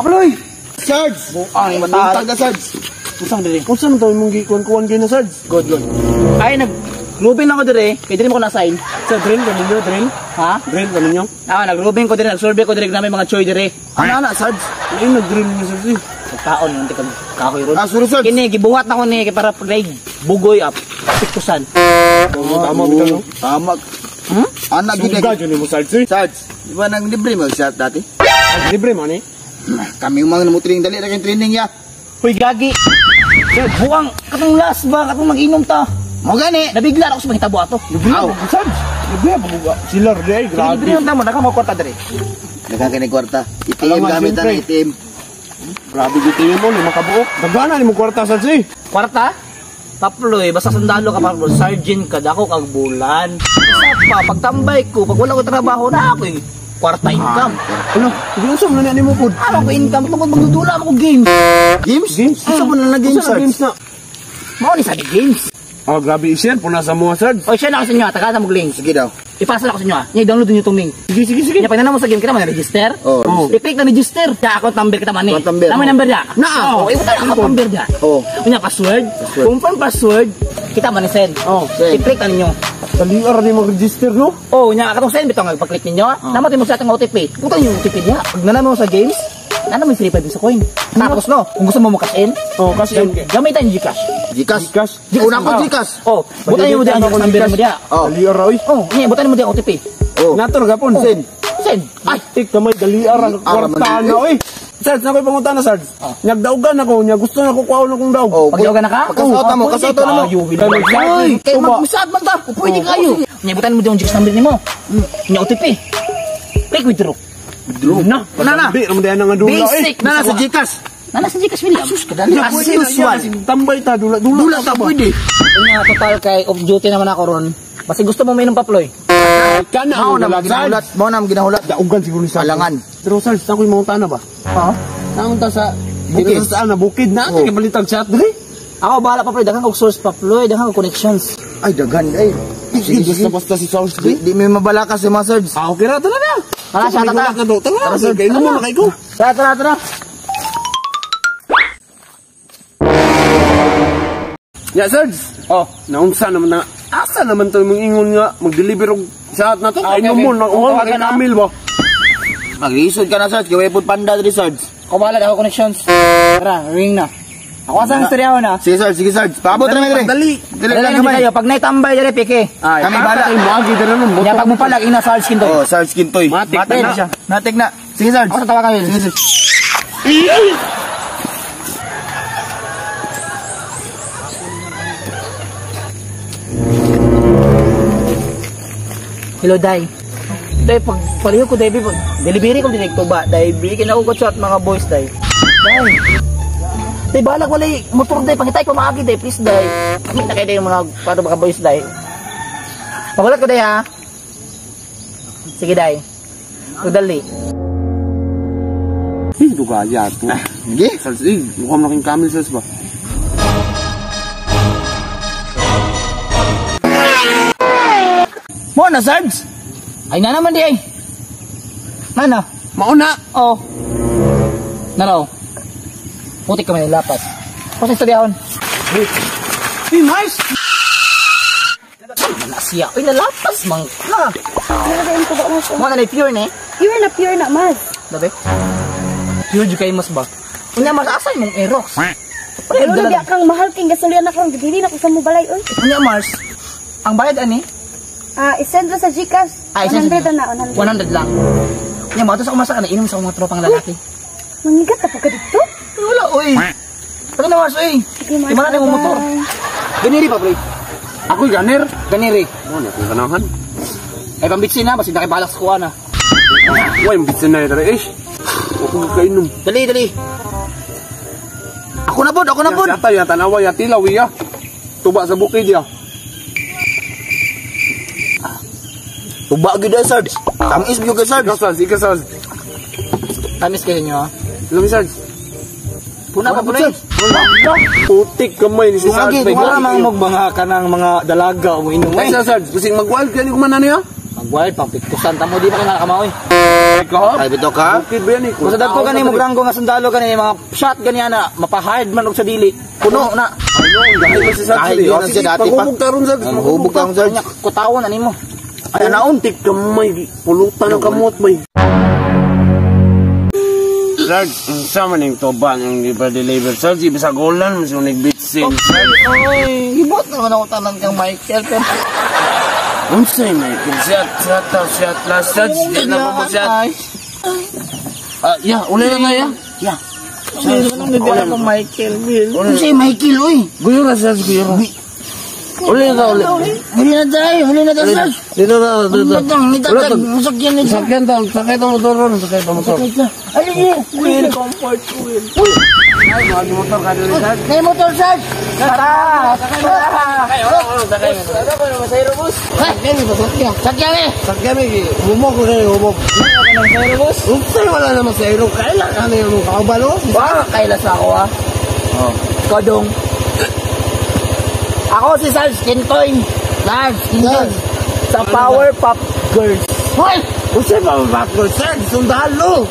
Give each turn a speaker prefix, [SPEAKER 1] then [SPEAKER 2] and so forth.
[SPEAKER 1] Kaploy!
[SPEAKER 2] Sarge!
[SPEAKER 3] Buang mata.
[SPEAKER 2] Buntag na, Sarge.
[SPEAKER 3] Usang dire.
[SPEAKER 1] Unsa man to imong gikuan-kuan gyud na, Sarge?
[SPEAKER 3] Good, good. Ay, nag-rubin ako dire. Kay dire mo ko na-sign.
[SPEAKER 1] Sa drill ka ninyo, drill?
[SPEAKER 3] Ha?
[SPEAKER 1] Drill ka ninyo?
[SPEAKER 3] Ah, nag-rubin ko dire, nag-survey ko dire namin mga choy dire.
[SPEAKER 2] Ano na, Sarge?
[SPEAKER 1] Ay, nag-drill niyo, Sarge. Eh.
[SPEAKER 3] Pagkaon yun, tika kahoy ron.
[SPEAKER 2] Ah, sorry, Sarge.
[SPEAKER 3] Kini, gibuhat na ko ni kay para pag bugoy up. Piktusan.
[SPEAKER 1] Tama, bitaw, no?
[SPEAKER 2] Tama.
[SPEAKER 3] Hmm?
[SPEAKER 2] Anak gid.
[SPEAKER 1] Sugad yun mo, Sarge. Eh.
[SPEAKER 2] Sarge, di ba nang libre mo siya dati?
[SPEAKER 1] Ay, libre man eh.
[SPEAKER 2] Kami yung mga namutring dali ra kay training ya.
[SPEAKER 3] Hoy, gagi. Buang, katong last ba, katong mag-inom ta.
[SPEAKER 2] Mo gani.
[SPEAKER 3] Nabigla ako sa pangitabo ato.
[SPEAKER 1] Libre
[SPEAKER 2] Aw.
[SPEAKER 1] ba, Sarge? Libre ba, buga? Sila rin, eh, grabe.
[SPEAKER 3] Libre yung tamo, nakamakwarta dire.
[SPEAKER 2] Daghang kini kwarta. ATM
[SPEAKER 1] Alam nga,
[SPEAKER 2] gamit na
[SPEAKER 1] siyempre.
[SPEAKER 2] ATM.
[SPEAKER 1] Grabe gyud mo, lima ka buok. Dagana ni mo kwarta, Sarge. Eh.
[SPEAKER 3] Kwarta? Paploy, basta sundalo ka, Paploy. Sergeant ka, dako kag bulan. Isa pa, pagtambay ko, pag wala ko trabaho na ako eh. Kwarta income.
[SPEAKER 1] Ano? Unsa man na nimo pod?
[SPEAKER 3] Ano ko income? Tungkol magdudula ako games.
[SPEAKER 2] Games?
[SPEAKER 1] Games?
[SPEAKER 2] Unsa mo na games,
[SPEAKER 1] Unsa na
[SPEAKER 2] Sarge?
[SPEAKER 1] games na?
[SPEAKER 3] Mao ni sa di games.
[SPEAKER 1] Ah, grabe i-share po na sa mga, Sarge.
[SPEAKER 3] O, share na ako sa inyo, ha. Tagaan na mo link.
[SPEAKER 2] Sige daw.
[SPEAKER 3] Ipasa na ako sa inyo, ha. Nya, i-download niyo itong link.
[SPEAKER 1] Sige, sige, sige.
[SPEAKER 3] Nya, pag mo sa game, kita man register.
[SPEAKER 2] Oh.
[SPEAKER 1] Oh.
[SPEAKER 3] I-click na register. Ya, account number kita man eh.
[SPEAKER 2] Account number.
[SPEAKER 3] Tama number ya.
[SPEAKER 2] Naa.
[SPEAKER 3] Oh, i-buta na account number ya.
[SPEAKER 2] Oh.
[SPEAKER 3] Unya, password.
[SPEAKER 2] Password.
[SPEAKER 3] Confirm password. Kita man send.
[SPEAKER 1] Oh.
[SPEAKER 2] Send.
[SPEAKER 3] I-click na ninyo.
[SPEAKER 1] Dali ra ni mag-register, no?
[SPEAKER 3] Oh, nya katong send bitong pag-click ninyo.
[SPEAKER 2] Oh.
[SPEAKER 3] Namatay mo sa atong OTP. Buta yung OTP niya. Pag nalaman mo sa games, nana mo yung 3.5 sa coin. Tapos no, kung gusto mo mo cash in,
[SPEAKER 1] Oh, cash in.
[SPEAKER 3] gamitan yung Gcash.
[SPEAKER 2] Gcash.
[SPEAKER 1] Gcash.
[SPEAKER 2] Una ko Gcash.
[SPEAKER 3] Oh, buta yung mo diya ang Gcash number mo diya.
[SPEAKER 2] Oh.
[SPEAKER 1] Dali ra oy.
[SPEAKER 3] Oh, nya buta mo diya ang OTP.
[SPEAKER 2] Oh.
[SPEAKER 1] Nato ra gapon.
[SPEAKER 2] Send.
[SPEAKER 3] Send.
[SPEAKER 1] Ay, tik kamay dali ra
[SPEAKER 2] Ara man
[SPEAKER 1] kwarta
[SPEAKER 2] di.
[SPEAKER 1] na oy. Sarge, nakoy pangutana, Sarge.
[SPEAKER 3] Oh.
[SPEAKER 1] Nyagdaugan ako, nya gusto na ko kuhaon akong daog.
[SPEAKER 2] Oh,
[SPEAKER 3] Pagdaugan na ka?
[SPEAKER 2] Pagkasauta mo,
[SPEAKER 3] Oh,
[SPEAKER 2] kasauta na mo.
[SPEAKER 3] kayo,
[SPEAKER 1] Kay mag-shot,
[SPEAKER 3] Oy, kay
[SPEAKER 1] tuba.
[SPEAKER 3] mag-usad man ta. Pwede kayo. Nya butan mo diya ang Gcash number nimo. Nya OTP. Click withdraw.
[SPEAKER 2] Withdraw.
[SPEAKER 1] Na,
[SPEAKER 2] Na, na.
[SPEAKER 1] Di naman na nga dula eh.
[SPEAKER 3] Basic.
[SPEAKER 2] Na na sa Gcash.
[SPEAKER 3] Nana sa Gcash William.
[SPEAKER 2] Sus, kadali.
[SPEAKER 3] As
[SPEAKER 1] Pwede na
[SPEAKER 3] usual.
[SPEAKER 1] siya, Tambay ta dula dula.
[SPEAKER 2] Dula ta pwede.
[SPEAKER 3] Unya total kay off duty naman ako ron. Basta gusto mo mainom paploy.
[SPEAKER 1] Kana
[SPEAKER 2] Mao
[SPEAKER 1] ang
[SPEAKER 2] na
[SPEAKER 1] dula, Sarge.
[SPEAKER 2] ginahulat, mao na ginahulat.
[SPEAKER 1] Daugan siguro ni Sarge.
[SPEAKER 2] Alangan.
[SPEAKER 1] Pero Sarge, ako'y mangutana ba?
[SPEAKER 3] Oo.
[SPEAKER 1] Naunta sa
[SPEAKER 2] Bukid.
[SPEAKER 1] Dito sa saan na bukid na
[SPEAKER 2] Oh.
[SPEAKER 1] kay balitag chat diri.
[SPEAKER 3] Ako bahala paploy, daghan kog source paploy, daghan kog connections.
[SPEAKER 2] Ay daghan ay. Sige,
[SPEAKER 1] Basta
[SPEAKER 2] sige.
[SPEAKER 1] basta si Sarge.
[SPEAKER 2] Di, di may mabalakas si mga Sarge.
[SPEAKER 1] Ah, okay ra tara na.
[SPEAKER 3] Tara, siya, tara.
[SPEAKER 1] Tara, tara.
[SPEAKER 2] Tara, Sarge.
[SPEAKER 1] Kay mo na kay ko.
[SPEAKER 3] Tara, tara, tara.
[SPEAKER 1] Ya, Sarge.
[SPEAKER 3] Oh,
[SPEAKER 1] Naunsa naman na asa naman to imong ingon nga mag-deliver og chat na to.
[SPEAKER 3] Ah,
[SPEAKER 1] Kay
[SPEAKER 3] okay,
[SPEAKER 1] mo
[SPEAKER 3] okay.
[SPEAKER 1] na oh,
[SPEAKER 3] Tawagan
[SPEAKER 1] kay
[SPEAKER 3] na.
[SPEAKER 1] Kamil ba.
[SPEAKER 2] Maglisod ka na Sarge, kay way panda diri Sarge.
[SPEAKER 3] ako bahala daghan kog connections. Tara, ring na. Ako sa istorya na.
[SPEAKER 2] Sige Sarge, sige Sarge. Paabot na mi diri.
[SPEAKER 1] Dali.
[SPEAKER 2] Dili
[SPEAKER 3] Dali
[SPEAKER 2] lang
[SPEAKER 3] lang
[SPEAKER 2] gamay.
[SPEAKER 3] kayo pag naitambay dere pike.
[SPEAKER 1] Ay,
[SPEAKER 2] Kami bala.
[SPEAKER 1] Kay moagi diri nun.
[SPEAKER 3] Nya pag mopalag ina Sarge Kintoy.
[SPEAKER 2] Oh, Sarge Kintoy.
[SPEAKER 1] Matik
[SPEAKER 2] Matik
[SPEAKER 1] na.
[SPEAKER 2] na siya. Matik na. Sige Sarge.
[SPEAKER 3] Ako sa tawagan.
[SPEAKER 2] Sige Sarge.
[SPEAKER 3] Hello, Day. Day, pag paliho ko, Day, pag delivery ko direkto ba? Day, bigyan ako ko chat mga boys, Day. Day. Day, balag walay motor, Day. Pangitay ko maagi, Day. Please, Day. Kami na kayo, Day, yung mga paano mga boys, Day. Pagulat ko, Day, ha? Sige, Day. Dali.
[SPEAKER 1] Hindi dugaya to.
[SPEAKER 2] Sige.
[SPEAKER 1] Sarge, eh, mukhang na king Kamil Sarge ba?
[SPEAKER 2] Mo na Sarge.
[SPEAKER 3] Ay, na naman, Day, ay. Nana.
[SPEAKER 1] Mauna.
[SPEAKER 3] Oh. Naraw. Putik kami ng lapas. Kasi istoryahon.
[SPEAKER 1] Eh, nice.
[SPEAKER 3] Wala siya. Uy, nalapas, mang ka. Mga na pure na eh.
[SPEAKER 4] Pure na, mas.
[SPEAKER 3] Dabi? Pure jud kayo mas ba? Unya mas asa imong Aerox.
[SPEAKER 4] Pero na kang mahal king gasolina na kang dili na ko sa mo balay oy.
[SPEAKER 3] Unya Mars. Ang bayad ani?
[SPEAKER 4] Ah, isend ra sa GCash.
[SPEAKER 3] Ah, isend sa
[SPEAKER 4] 100 na, 100.
[SPEAKER 3] 100 lang. Unya mo sa kumasa ka na inom sa mga tropang lalaki.
[SPEAKER 4] Mangigat ka po ka dito?
[SPEAKER 3] Uy, wala oy. Pag na Mars oy.
[SPEAKER 4] Sige, Mars.
[SPEAKER 3] Di man na imong motor. Ganiri pa pre.
[SPEAKER 1] Ako'y ganer.
[SPEAKER 3] Ganiri.
[SPEAKER 1] Oh, na akong ganahan.
[SPEAKER 3] Ay pambitsin na basta nakay balak sa kuha na.
[SPEAKER 1] Way, mabitsin na ito. Eh, ako kainom.
[SPEAKER 3] Dali dali.
[SPEAKER 2] Ako na pod, ako na pod.
[SPEAKER 1] Yata, yata, tanawa, yati, lawi ya. Tuba sa bukid ya.
[SPEAKER 2] Tuba gyud ay Sarge. Tamis gyud kay Sarge.
[SPEAKER 1] Ikaw, Sarge, ikaw, Sarge.
[SPEAKER 3] Tamis kayo nyo ha.
[SPEAKER 1] Lami, Sarge.
[SPEAKER 3] Puna pa pre.
[SPEAKER 1] Putik kamay ni si Sarge.
[SPEAKER 2] Tungagi,
[SPEAKER 3] Wala mang magbanga ka ng mga dalaga o inom
[SPEAKER 1] Ay,
[SPEAKER 3] eh.
[SPEAKER 1] Sarge, Sarge, kusing mag-wild ka ni kumana niya.
[SPEAKER 3] Ang wild pang piktusan tamo di pa ka nakamaoy.
[SPEAKER 1] Ikaw?
[SPEAKER 2] Ay bitaw ka.
[SPEAKER 1] Bukid ba yan eh?
[SPEAKER 3] Basta dagko gani mo granggo nga sundalo gani mga shot gani ana mapa-hard man og sa dili. Puno na.
[SPEAKER 1] Ano, dahil ba si Sarge?
[SPEAKER 2] Dahil
[SPEAKER 1] eh.
[SPEAKER 2] yun
[SPEAKER 1] Oh,
[SPEAKER 2] ang
[SPEAKER 1] sige,
[SPEAKER 2] siya dati pa.
[SPEAKER 1] paghubog ta ron, Sarge.
[SPEAKER 2] Maghubog ka Sarge.
[SPEAKER 3] Nya kutawon ani mo.
[SPEAKER 1] Ay, nauntik kamay. Pulutan ng kamot, may. Sarge, unsa man yung tuba yung di pa deliver? Sarge, ibig ulan, mas yung nagbitsin.
[SPEAKER 3] Oy, gibot naman ako tanan kang Michael pero
[SPEAKER 1] Unsay, Michael? Siya, siya, ta, siya, last, Sarge. Di na mo siya. Ah, yeah, uli na na, ya.
[SPEAKER 3] Ya. Wala akong Michael Bill.
[SPEAKER 1] Uli
[SPEAKER 3] Si Michael oy.
[SPEAKER 1] Guyo na, Sarge, guyo na. Uli na, uli.
[SPEAKER 3] Huli na tayo, huli na tayo. Sarge.
[SPEAKER 1] Dito na, dito.
[SPEAKER 3] Wala tag, sakyan nito.
[SPEAKER 1] Sakyan ta, sakay ta motor ron, sakay ta motor.
[SPEAKER 3] Ay, Will, comfort, Will.
[SPEAKER 1] Ay, mga motor ka dito, Sarge.
[SPEAKER 3] May motor, Sarge. Tara! Tara!
[SPEAKER 1] Sakay,
[SPEAKER 3] Sakyan eh!
[SPEAKER 1] Sakyan eh, humog ko kayo, humog. Unsay wala naman sa ilo. Kaila ka na yung kaubalo.
[SPEAKER 3] Baka kaila sa ako ah.
[SPEAKER 1] Oh.
[SPEAKER 3] Kodong. Ako si Sarge Kintoy. Sarge Kintoy. Sa Power Pop Girls.
[SPEAKER 1] Hoy! Unsay pa ba ko, Sarge? Sundalo!